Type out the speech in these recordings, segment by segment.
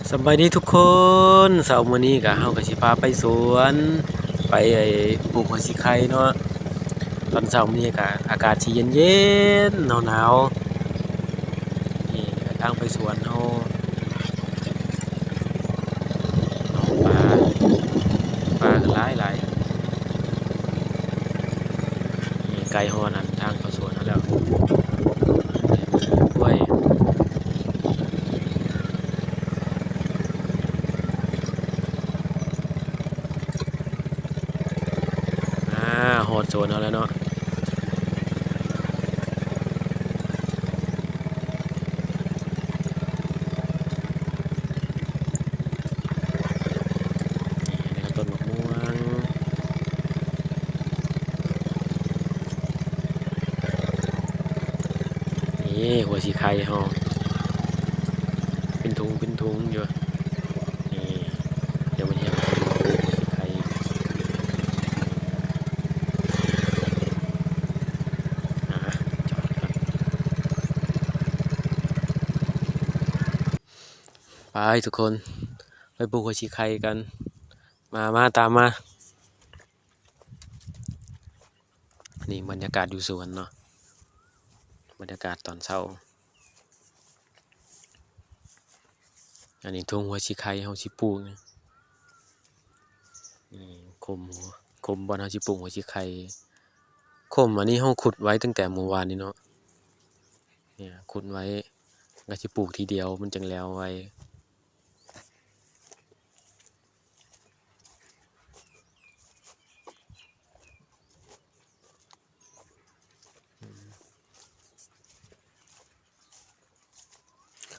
ສະບາຍດີທຸກຄົນ, ເຊົ້າມື້ນີ້ກະເຮົາກະຊິພາໄປສວນ ໄປ ໄອ້ ປູກຫົວສີໄຄເນາະ. ຕອນເຊົ້າມື້ນີ້ກະອາກາດຊິເຢັນໆ ໜາວໆ. ນີ້ກະທາງໄປສວນເຮົາ ປາ ປາກະຫຼາຍໆ. ນີ້ໃກ້ຮອດອັນທາງເຂົ້າສວນເຮົາແລ້ວ. ໂອ້ຍ ອາ ຮອດສວນເຮົາແລ້ວເນາະ. ນີ້ ອັນນີ້ກະຕົ້ນໝາກມ່ວງ. ນີ້ຫົວສີໄຄເຮົາ ເປັນທຸງເປັນທຸງຢູ່. ນີ້ ດຽວມັນເຮັດ ໄປທຸກຄົນ ໄປປູກຫົວສີໄຄກັນ. ມາ ມາ ຕາມມາ. ນີ້ບັນຍາກາດຢູ່ສວນເນາະ ບັນຍາກາດຕອນເຊົ້າ. ອັນນີ້ທົ່ງຫົວສີໄຄເຮົາຊິປູກນີ້ ນີ້ ຂຸມ ຂຸມບ່ອນເຮົາຊິປູກຫົວສີໄຄ. ຂຸມອັນນີ້ເຮົາຂຸດໄວ້ຕັ້ງແຕ່ມື້ວານນີ້ເນາະ ນີ້ ຂຸດໄວ້ ກະຊິປູກທີດຽວມັນຈັ່ງແລ້ວໄວ.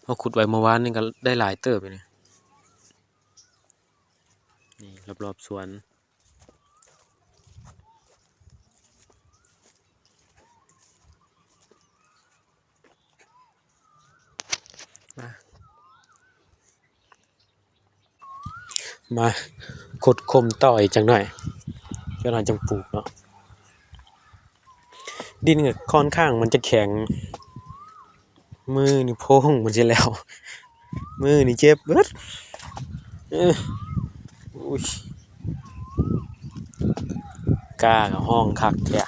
ເຮົາຂຸດໄວ້ມື້ວານນີ້ກະໄດ້ຫຼາຍເຕີບຢູ່ນີ້ ນີ້ ລອບໆສວນ. ມາ ມາຂຸດຂຸມຕໍ່ອີກຈັກໜ້ອຍ ຈັກໜ້ອຍຈັ່ງປູກເນາະ. ດິນກະຂ້ອນຂ້າງມັນຈະແຂງ ມືນີ້ໂພງມັນຊິແລ້ວ ມືນີ້ເຈັບເບິດ. ເອີ ໂອ້ຍ ກ້າກະຮ້ອງຄັກແທ້.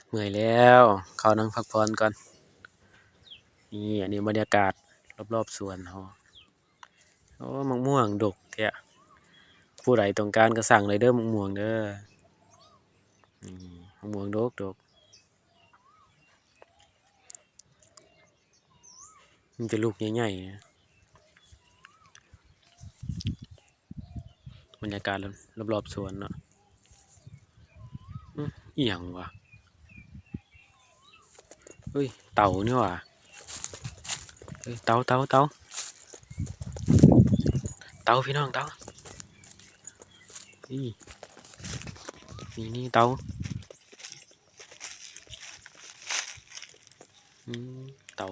ເມື່ອຍແລ້ວ ເຂົ້ານັ່ງພັກຜ່ອນກ່ອນ. ນີ້ ອັນນີ້ບັນຍາກາດລອບໆສວນເຮົາ. ໂອ້ ໝາກມ່ວງດົກແທ້. ຜູ້ໃດຕ້ອງການກະສັ່ງໄດ້ເດີ ໝາກມ່ວງເດີ. ນີ້ ໝາກມ່ວງດົກໆ ມີແຕ່ລູກໃຫຍ່ໆ. ບັນຍາກາດລອບໆສວນເນາະ. ອື ອີ່ຫຍັງຫວາ? ເອີຍ ເຕົານີ້ຫວາ. ເອີຍ ເຕົາ ເຕົາ ເຕົາ ເຕົາ ພີ່ນ້ອງ ເຕົາ. ອີ່ ນີ້ ນີ້ເຕົາ ອືມ ເຕົາ.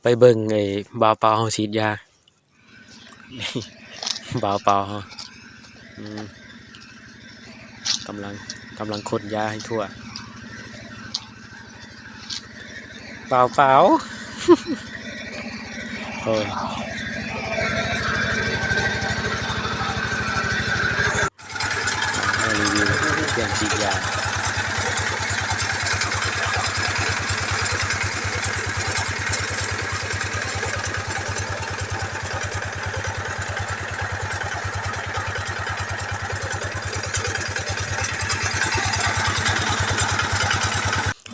ໄປເບິ່ງໄອ້ບ່າວເປົາເຮົາສີດຢາ. ບ່າວເປົາເຮົາ ອືມ ກຳລັງ ກຳລັງຂົນຢາໃຫ້ທົ່ວ. ບ່າວເປົາ ໂອ້ຍ. ມາຣີວິວເຄື່ອງສີດຢາ.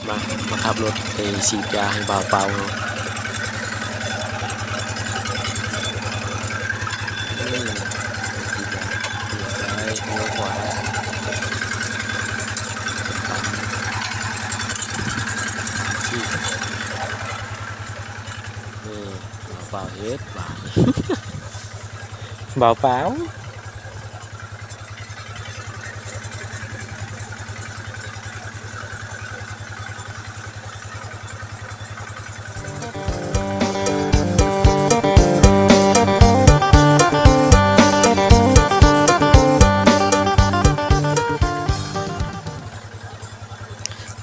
ມາ ມາຂັບລົດໄປສີດຢາໃຫ້ບ່າວເປົາເນາະ. ອືມ ສີດຢາ ລ້ຽວຊ້າຍ ລ້ຽວຂວາ ປັ້ນ ຕາມທີ່ ນີ້ ບ່າວເປົາເຮັດ ບາດນີ້ ບ່າວເປົາ.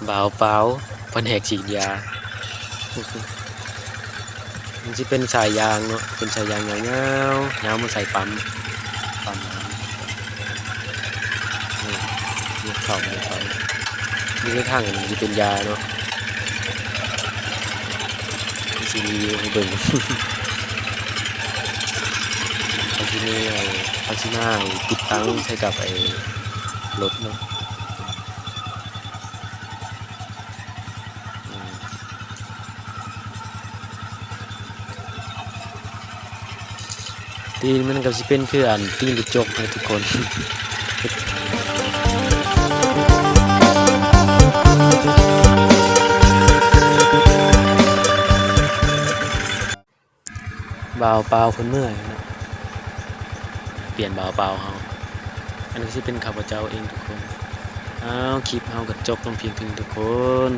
ບ່າວເປົາ ພະແນກສີດຢາ. ມັນຊິເປັນສາຍຢາງເນາະ ເປັນສາຍຢາງຍາວໆ ຍາວມາໃສ່ປ້ຳ ປ້ຳ ນີ້ ນີ້ເຂົ້າ ນີ້ເຂົ້າ ຢູ່ໃນຖັງ ມັນຊິເປັນຢາເນາະ ມັນຊິມີຢູ່ໃຫ້ເບິ່ງ ມັນຊິມີ ເອີ ມັນຊິມາຕິດຕັ້ງໃສ່ກັບໄອ້ລົດເນາະ. ອືມ ຕີນມັນກໍຊິເປັນຄືອັນຕີນກະຈົກເລີຍທຸກຄົນ. ບ່າວເປົາເພິ່ນເມື່ອຍເນາະ ປ່ຽນບ່າວເປົາເຮົາ. ອັນນີ້ຊິເປັນຂ້າພະເຈົ້າເອງທຸກຄົນ. ອ້າວ ຄລິບເຮົາກໍຈົບລົງພຽງເທົ່ານີ້ທຸກຄົນ.